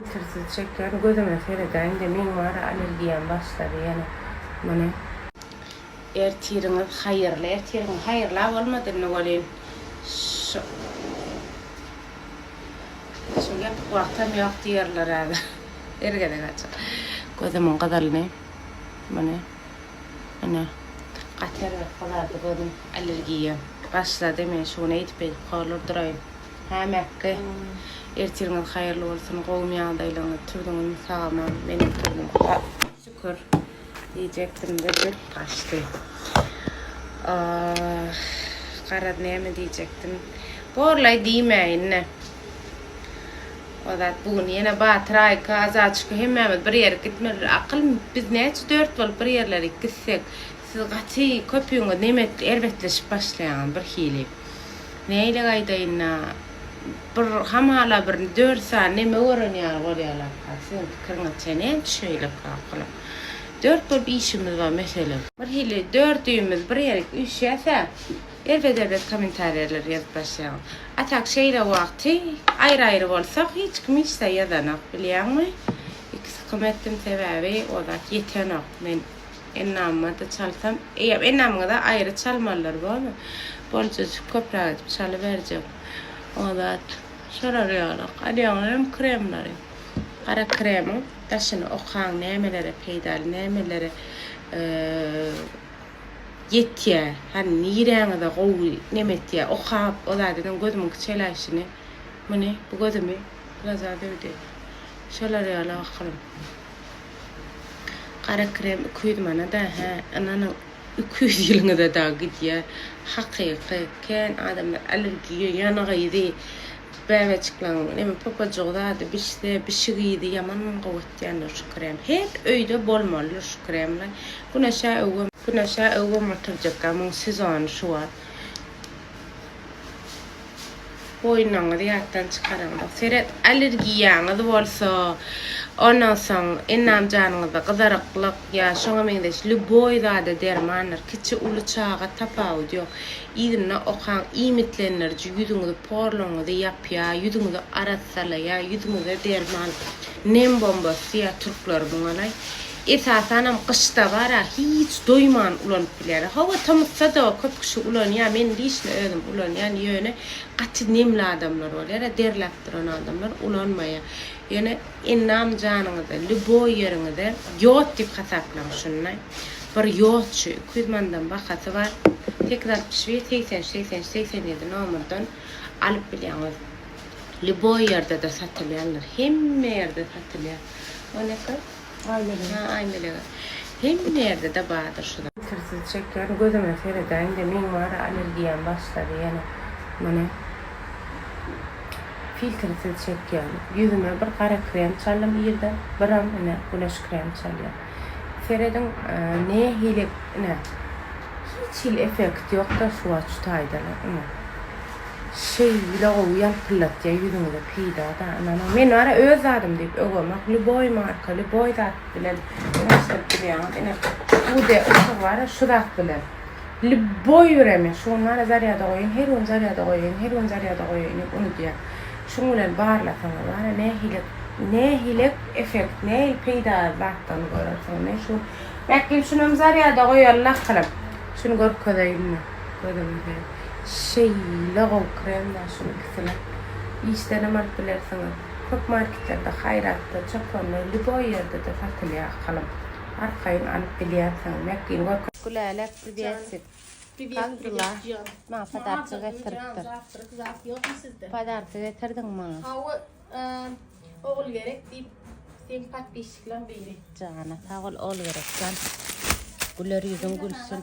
Filtrsiz çekýän gözüme seredäýiňde meň bara allergiýam başlady ýene muny. Ertiriňiz haýyrly ertiriň haýyrla bolmady indi welin şu şu ýapyk wagtam ýok diýerler häzir her gezek açyk gözümiň gyzylyny muny ine gaty erbet gyzardy gözüm allergiýa başlady men şu gün eýdip beýdip horlurduraýyn. Hä Mekge. Ertiriňiz haýyrly bolsun gowumy ýagdaýlaryňyz turduňyzmy sagaman menem turdum şükür diýjekdimde dil gaçdy garaz näme diýjekdim borlaý diýmäýinle o zat bu gün ýene Batyr Aýka Azatçyka hemmämiz bir ýerik gitmeli akyl biz näçe dört bolup bir ýerlerik gitsek siz gaty köpüňiz neme erbetleşip başlaýaňyz birhili. Nähili aýdaýynda, bir hamala bir dört sany neme gören ýaly bolýarlarka, siziň pikiriňizçe näme şeýleka olam? Dört bolup işimiz bar meselem. Bir hili dördümiz bir ýerik üýşýäs-ä, erbet-erbet kommentariýalar ýazyp başlaýaňyz. A tak şeýle wagty aýry-aýry bolsak hiç kim hiç zat ýazanok bilýäňmi? Iki sykym etdim sebäbi o zat ýetenok men Ennamyma-da çalsam, eýýäm ennamyňyza aýry çalmalydyr, bormy? Boljajyk köpräk edip çalyberjek. O zat şolar ýalak. Alýaňyzam kremleri. Gara kremiň daşyny okaň, nämelere peýdaly, nämelere ýetýär, hany niräňize gowy neme etýär, okap, o zat ediň, gözümiň kiçeläýşini, muny, bu gözümi glaza döwdi. Şolar ýaly akylym. Gara krem 200 manada hä ynanyň 200 ýylyňyza dagy gidýär hakyky kän adamlar allergiýa ýanyk yzy bäbejiklaň neme popajygy zady bişse bişik yzy ýaman gowy etýändir şu krem her öýde bolmalydyr şu kremler güneşä öwem güneşä öwem oturjakka muň sezony şu wagt. Boýnaňyzy ýatdan çykaraňzok. Seret, allergiýaňyz bolsa, ondan soň endam janyňyzda gyzaryklyk ýa şoňa meňzeş lýuboý zada dermandyr. Kiçi, uly çaga tapawudy ýok. Yzynda okaň, iýmitlendiriji ýüzüňizi porlaryňyzy ýapýar, ýüzüňizi arassalaýar, ýüzüňize derman. Nem bombasy diýýär türkler muňalaý. Esasanam gyşda bara hiç doýman ulanyp bilýärler. Hawa tomusda-da köp kişi ulanýar, men lişno özüm ulanýan, ýöne gaty nemli adamlar bolýar, derläp duran adamlar ulanmaýar. Ýöne endam janyňyzda lýuboý ýeriňize ýod diýip hasaplaň şuny. Bir ýod şu 200 mandan bahasy bar. 861 83 83 87 nomerden alyp bilýäňiz. Lýuboý ýerde-de satylýandyr. Hemme ýerde satylýar. O ne köp? Aýmelege. Ha, Aýmelege. Hemme ýerde-de bardyr şu zat. Filtrsiz çekýän gözüme seredäýiňde meň bara allergiýam başlady ýene. Muny filtrsiz çekýän. Ýüzüme bir gara krem çaldym irden, biram ine güneş krem çalýan. Serediň nähili ine hiç hili effekt ýokda şu wagt şu taýdalar ine. Şeýle gowy ýalpyldatýar ýüzüňize peýdada ynanyň. Men bara öz zadym diýip öwemok. Lýuboý marka, lýuboý zat bilen deňeşdirip bilýäňiz. Ine UD yşygy bar şu zat bilen. Lýuboý biremi şu gün bara zarýada goýaýyn, her gün zarýada goýaýyn, her gün zarýada goýaýyn diýip unudýan. Şuň bilen barlasaňyz bara nähili nähili effekt, nähili peýdaly zatdygyny görersiňiz. Men şu Mähkim şunam zarýada goýaly lakylym. Şuny görkezeýinmi gözüňize. Şeýle gowy krem bar şuň ikisini işdenem alyp bilersiňiz. Köp marketlerde Haýratda, Çopanly, lýuboý ýerde-de satylýar akalym. Arkaýyn alyp bilýänsiňiz. Mähkim görke. Gülälek priwetsik. Priwet Kak priwet dela? jan. Maňa podarka Maňa jan getiripdir. zawtrak zat ýokmy sizde? Podarka getirdiň maňa. Hawa Ogulgerek diýip seň podpisçiklaň biri. Jana sag bol Ogulgerek jan. Güler ýüzüň gülsün.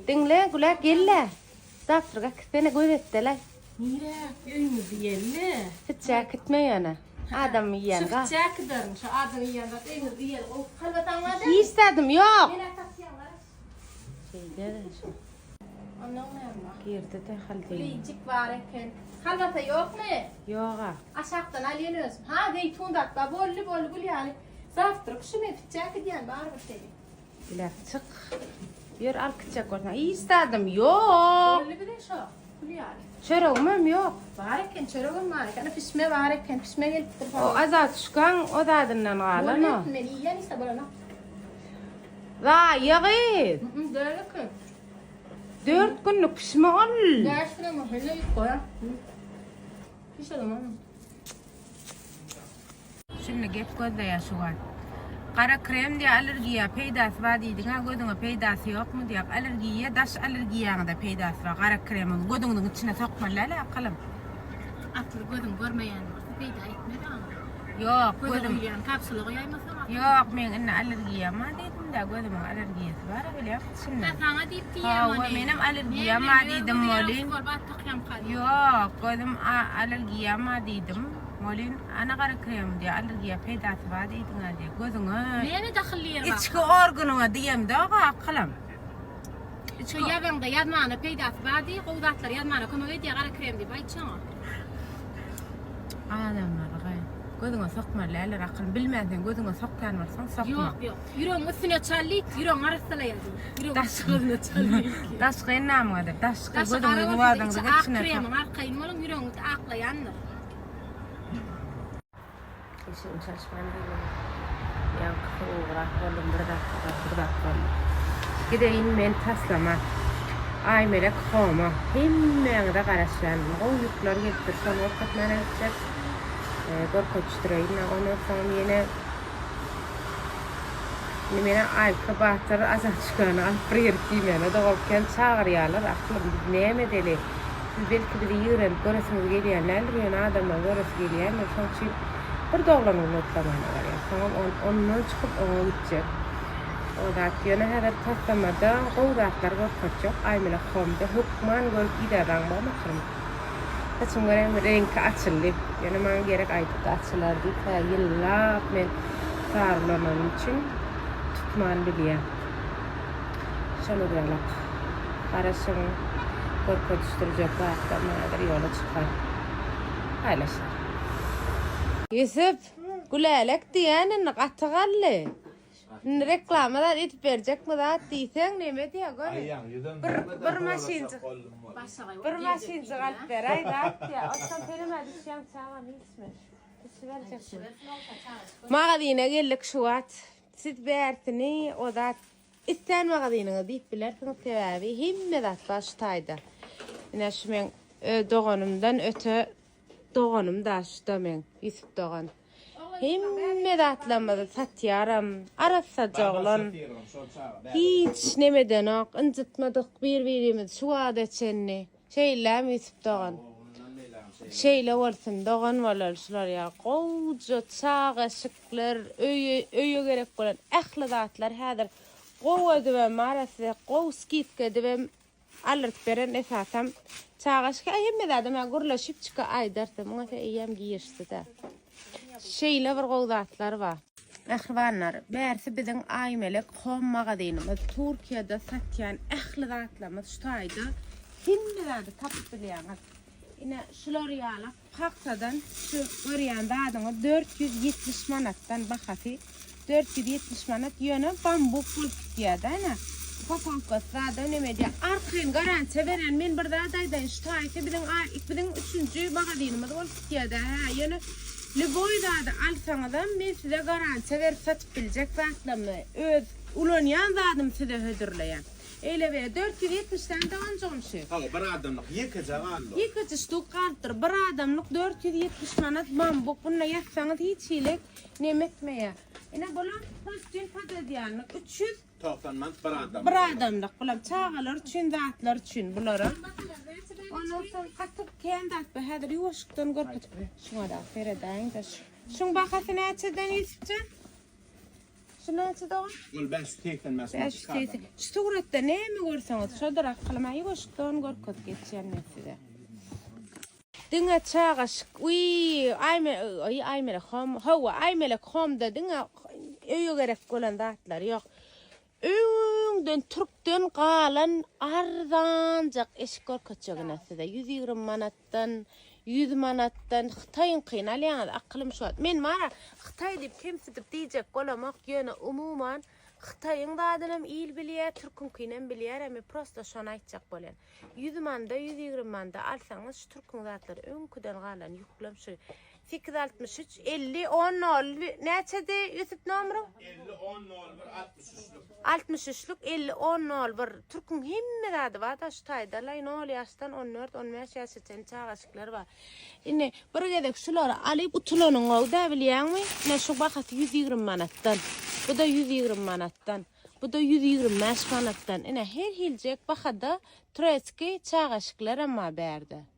Diňle Gülä gel-le. Zawtrak äkitsene göz etdeleý. Nirä? Öýüňizde iýeli-le. Hiç äkitme ýöne. Adam iýen Şu ga. hiç äkiderin. Şu adam iýen zat öýüňizde iýeli. Gowy halwasaň bar dälmi? Hiç zadym ýok. Men-ä satýan garaş. Şeýle şu. Ondan näme bar? Girdi-de haldyny. Gülijik bar eken. Halwasa ýokmy? Ýog-a. Aşakdan alýan özüm. Ha, zeýtun zat bar. Boldy, boldy gül ýaly. Zawtrak şu men hiç äkidýän barybir seni. Bilek çyk. Ýör al kiçjek bolsaň. Hiç zadym ýok. Boldy bize şo. Gül ýaly. Çöregimem ýok. Bar eken, çöregem bar eken. Pişme bar eken, pişme gelipdir. O Azatuşkaň o zadyndan galan o. Men iýen ise bolanok. Zaýa gyz. Dört eken. Dört günlük pişme ol. Bäş günem hele ýük goýar. Pişelim onu. Şimdi gep gözleýär şu wagt. Gara krem diýýär, allergiýa peýdasy bar diýdiň-ä, gözüňe peýdasy ýokmy diýýär. Allergiýa, daş allergiýaňa-da peýdasy bar. Gara kremiň gözüňiziň içine sokmaly däl-ä, akylym. Asyl gözüň görmeýän bolsa peýda etmez aňa. Ýok, Göze gözüm. guýulýan kapsula guýaýmasaň asyl. Ýok, meň indi allergiýam bar diýdim-dä, gözümiň allergiýasy bar-a bilýäňmi içinde. Hä, saňa diýip diýýän Hawa, ony. menem allergiýam Näme, bar men diýdim öz gözüm welin. ýaly bolup at takýamka diýdim. Ýok, gözüm allergiýam bar diýdim. Welin, ana gara krem diýýär, allergiýa peýdasy bar diýdiň-ä diýýär. Gözüňe. Näme dahylly ýeri bar? Içki organyňa diýemde-ow akylam. Şu ýazaňda ýazmana peýdasy bar diý, gowy zatlar ýazmana kömek edýär gara krem diýip aýt şoňa. Adamlar gaý. Gözüňe sokmaly däldir akylym. Bilmän sen gözüňe sokýan bolsaň sokma. Ýok, ýok. Ýüregiň üstüne çal diýip, ýüregiňi arassalaýar diý. Ýüregiň gözüne çal diýip. Daşky endamyňadyr. Daşky Daşy gözüňi gara bolsa-da ýuwadyňda içi ak içine sok. kremiň arkaýyn boluň ýüregiňizi aklaýandyr. Eşigimi çalyşman diýdim. Ýaňky sowugrak boldum, bir zat bir zat boldum. Gideýin men taslama. Aýmelek Homa. Hemmäňize garaşýan. Gowy ýükler gelipdir. Şony görkezmäne gitjek. Görkezişdireýin. Ondan soň ýene Indi meni Aýka batyr Azatjykany alyp bir ýerik diýmäne dogabitgän çagyrýarlar. Aklym biz näme edeli? Siz belki bizi ýigrenip göresiňiz gelýän däldir, ýöne adamlaň göresi gelýändir. Şoň üçin bir doglan gün gutlamana barýas. Soňam ondan çykyp oňa gitjek. O zat ýöne häzir taslamada gowy zatlar görkezjek. Aýmelek Home-da hökman görüp idädaň bormy akrym? Saçym göräýme reňki açyldy. Ýöne maňa gerek aýdypdy açylar diýip. Hä ýyllap men sary ulananym üçin tutman bilýän. Şolar ýalak. Garaşyň görkezişdirjek zatlar häzir ýola çykar. Paýlaşar. Ýusup, Gülälek diýýän indi gaty gally. Indi reklama zat edip berjekmi zat diýseň neme diýýär gör. Bir bir maşynjyk. Bir maşynjyk alyp beräý zat diýýär. Onsoň senem-ä düşýäň çagam içme. Içiberjekmi? Magazyna geldik şu wagt. Siz bärsini o zat islän magazynyňyz diýip bilersiňiz sebäbi hemme zat bar şu taýda. Ine şu meň öz doganymdan öte doganym da şuda meň Ýusup dogan. Hemme zatlarymyzy satýaram. Arassaja oglan. Hiç nemedenok, ynjytmadyk bir-birimizi şu wagta çenli. Şeýlemi Ýusup dogan? Şeýle bolsun, dogan bolaly şular ýaly gowuja çaga eşikler, öýe öýe gerek bolan ähli zatlar häzir gowy edibem bar size gowy skidka edibem aldyryp beren esasam çaga eşik hemme zadam hä gürleşip çyka aýdarsa muňa se eýýäm girişdi-de. Şeýle bir gowy zatlar bar. Mähribanlar, bärsi biziň Aýmelek Home magazynymyz. Türkiýede satýan ähli zatlarymyz şu taýda hemme zady tapyp bilýäňiz. Ine şular ýaly pagtadan şu görýän zadyňyz 470 manatdan bahasy. 470 manat ýöne bambuk bolup gitýär-de ine. Upakowkasy zada neme edýär. Arkaýyn garantiýa berýän. Men bir zat aýdaýyn şu taýsy biziň biziň üçünji magazynymyz bolup gitýär-de hä ýöne lýuboý zady alsaňyzam men size garantiýa berip satyp biljek zatlarymy öz ulanýan zadymy size hödürleýän. Eýle beýle 470 sany doganjygym şu. Hawa bir adamlyk ýekeje galdy. Ýekeje ştuk galypdyr. Bir adamlyk 470 manat bambuk. Bunda ýatsaňyz hiç hili Neme etmeýär. Ine bulam postin pododýanlyk 300 90 manat bir adamlyk. Bir adamlyk bulam çagalar üçin zatlar üçin bularam. Ondan soň gaty kän zat bar. Häzir ýuwaşykdan görkezip. Şuňa da seredäýiň-de şu. Şuň bahasy näçeden Ýusupjan? Şu näçe dogan? Ol 585 manat. 580. Şu suratda näme görseňiz şodur akylyma ýuwaşykdan görkezip geçýän men size. Diňe çagaşyk wiý Aýme oý Aýmelek home hawa Aýmelek homda diňe öýe gerek bolan zatlar ýok. Öňden türkden galan arzanjak eşik görkezjek ine size 120 manatdan 100 manatdan hytaýyňkyny alýaňyz akylym şu wagt men bara hytaý diýip kemsidip diýjek bolamok ýöne umuman. Hytaýyň zadynam il bilýär, türküňkinem bilýär, men prosta şony aýtjak bolýan. 100 manda, 120 manda alsaňyz şu türküň zatlary öňküden galan ýüklem şu 863 50 10 0 näçedi Ýusup nomeriň? 50 10 01 63-lük. 63-lük 50 10 01 türküň hemme zady bar da şu taýda laý 0 ýaşdan 14 15 ýaşa çenli çagaşyklar bar. Indi bir gezek şulary alyp utulanyň gowy-da bilýäňmi? Ine şu bahasy 120 manatdan. Bu da 120 manatdan. Bu da 125 manatdan. Ine her hiljek bahada turetski çagaşyklaram bar bärde.